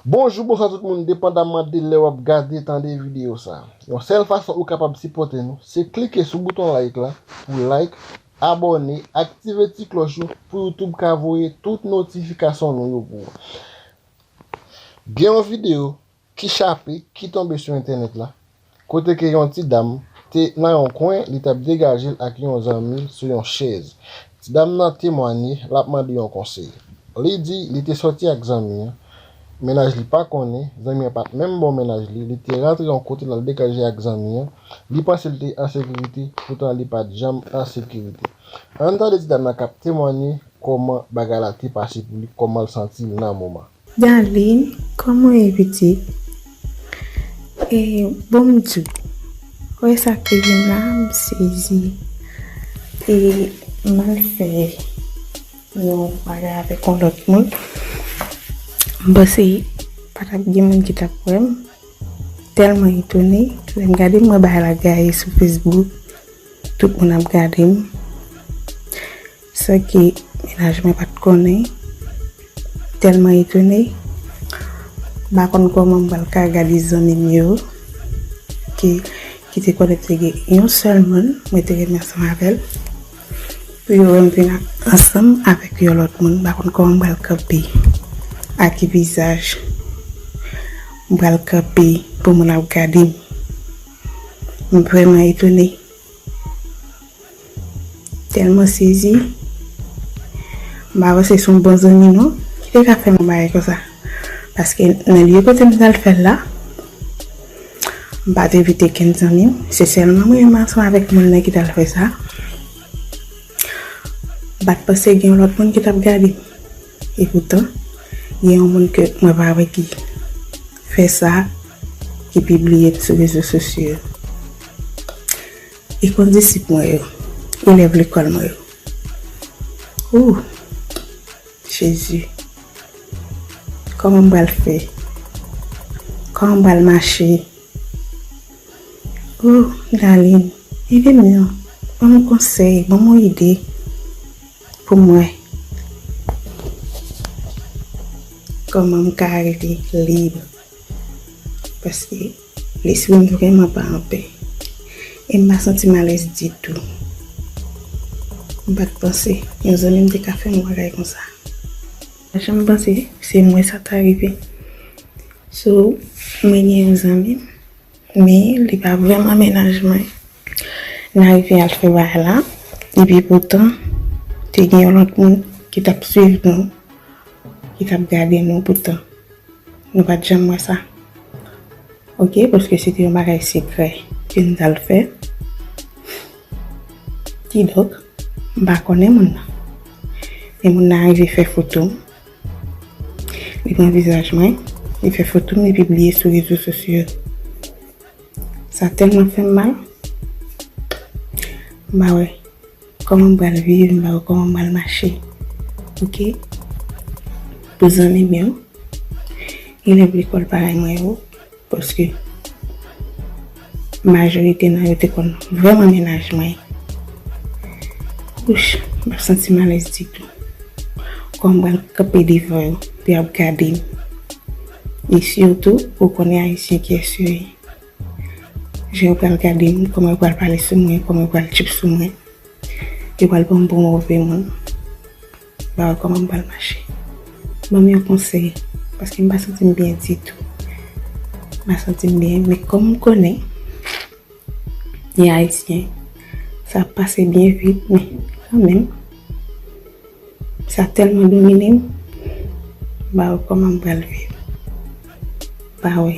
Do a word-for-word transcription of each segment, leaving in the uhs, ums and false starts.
Bonjou, bonswa tout moun, depandamman de lè w ap gade, tande videyo sa. Yon sèl fason ou kapab sipòte nou, se klike sou bouton like la pou like, abòne, aktive ti klòch ou pou YouTube ka voye tout notifikasyon nou yo pou ou. Gen yon videyo ki chape, ki tonbe sou entènèt la, kote ke yon ti dam te nan yon kwen, li t ap degaje l ak yon zanmi l sou yon chèz. Ti dam nan temwanye, l ap mande yon konsèy. Li di li te sòti ak zanmi an, mennaj li pa konnen, zanmi an pa t menm bò mennaj li, li te rantre yon kote l al degaje ak zanmi an, li panse l te an sekirite, poutan li pa t janm an sekirite. Ann tande ti dam nan k ap temwanye kòman bagay la te pase pou li, kòman l santi l nan moman. Darline, kòman w ye pitit? E, bon m di w, wè sa k rive m la, m sezi. E, m al fè yon bagay avèk yon lòt moun. M panse pa t ap gen moun ki t ap wè m. Tèlman etone, lè m gade m wè bagay la gaye sou Facebook. Tout moun ap gade m. San ke mennaj mwen pa t konnen. Tèlman etone, m pa konn kòman m pral ka gade zanmi m yo ki, ki te konnen te gen yon sèl moun mwen te renmen ansanm avè l. Pou yo wè m vin a- ansanm avèk yon lòt moun, m pa konn kòman m pral kanpe. A ki vizaj m pral kanpe pou moun ap gade m. M vrèman etone. Tèlman sezi. M pa panse se yon bon zanmi non ki te ka fè m yon bagay konsa. Paske nan lye kote m t al fè l la, m pa t envite kenn zanmi m. Se sèlman mwen menm ansanm avèk moun nan ki t al fè sa. M pa t panse gen yon lòt moun ki t ap gade m. Epoutan, gen yon moun ke mwen pa wè ki fè sa, ki pibliye l sou rezo sosyo yo. E kondisip mwen yo, elèv lekòl mwen yo. Ooh, Jezi. Kòman m pral fè? Kòman m pral mache? Oh, Darline, ede m non. Ban m yon konsèy, ban m yon ide pou m wè kòman m ka rete lib. Paske lespri m vrèman pa anpè. E m pa santi m alèz ditou. M pa t panse yon zanmi m te ka fè m yon bagay konsa. Pa janm panse se mwen sa ta rive. So, mwen gen yon zanmi m, men li pa vrèman mennaj mwen. N arive al fè bagay la, epi poutan, te gen yon lòt moun ki t ap swiv nou, ki t ap gade nou poutan. Nou pa t janm wè sa. Oke, paske se te yon bagay sekrè ke n t al fè. Kidonk, m pa konnen moun nan. Men moun nan rive fè foto m. Li pran vizaj mwen, li fè foto m, li pibliye sou rezo sosyo. Sa tèlman fè m mal. M pa wè kòman m pral viv, m pa wè kòman m pral mache. Oke? Pou zanmi m yo, elèv lekòl parèy mwen yo, paske majorite nan yo te konn vrèman mennaj mwen. Ouch, m ap santi m alèz ditou. Kòman m pral kanpe devan yo, pou y ap gade m? E sitou, ou konnen Ayisyen kiyès yo ye. Jan yo pral gade m, kòman yo pral pale sou mwen, kòman yo pral tchip sou mwen. Yo pral pran m pou move moun. M pa wè kòman m pral mache. Ban m yon konsèy, paske m pa santi m byen ditou. M pa santi m byen, men kòm m konnen, e Ayisyen, sa ap pase byen vit, men kanmenm, sa tèlman domine m, m pa wè kòman m pral viv. M pa wè.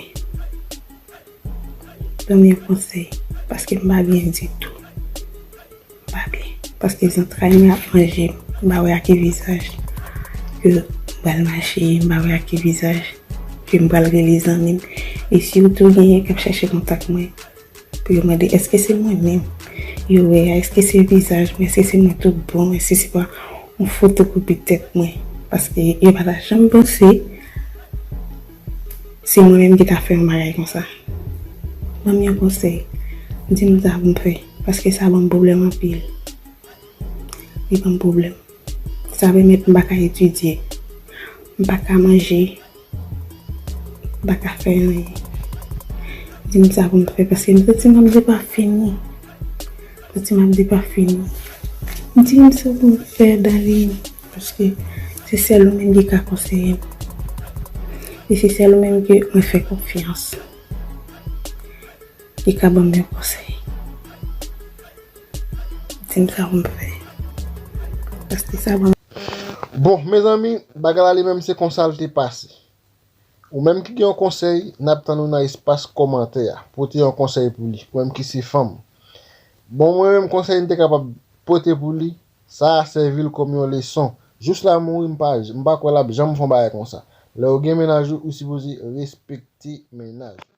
Ban m yon konsèy, paske m pa byen ditou. M pa byen. Paske zantray mwen ap manje m. M pa wè a ki vizaj ke m pral mache, m pa wè a ki vizaj ke m pral rele zanmi m. E sitou genyen k ap chèche kontak mwen pou yo mande èske se mwen menm yo wè a, èske se vizaj mwen, èske se mwen tout bon, èske se pa yon fotokopi tèt mwen. Paske yo pa ta janm panse se mwen menm ki ta fè yon bagay konsa. Ban m yon konsèy. Di m sa pou m fè. Paske sa ban m pwoblèm anpil. Li ban m pwoblèm. Sa pèmèt m pa ka etidye. M pa ka manje. M pa ka fè anyen. Di m sa pou m fè, paske m santi m ap depafini. M santi m ap depafini. Di m sa pou m fè, Darline, paske se sèl ou menm ki ka konseye m. E se sèl ou menm ke mwen fè konfyans. Li ka ban m yon konsèy. Di m sa pou m fè. Paske sa ban m... Bon, mezanmi, bagay la li menm se konsa l te pase. Ou menm ki gen yon konsèy, n ap tann ou nan espas kòmantè a. Pote yon konsèy pou li. Ou menm ki se fanm. Bon, mwen menm konsèy m te kapab pote pou li, sa a sèvi l kòm yon leson. Jous la mouri, m pa, m pa kwè l ap janm fè yon bagay konsa. Lè ou gen mennaj ou, ou sipoze respekte mennaj ou.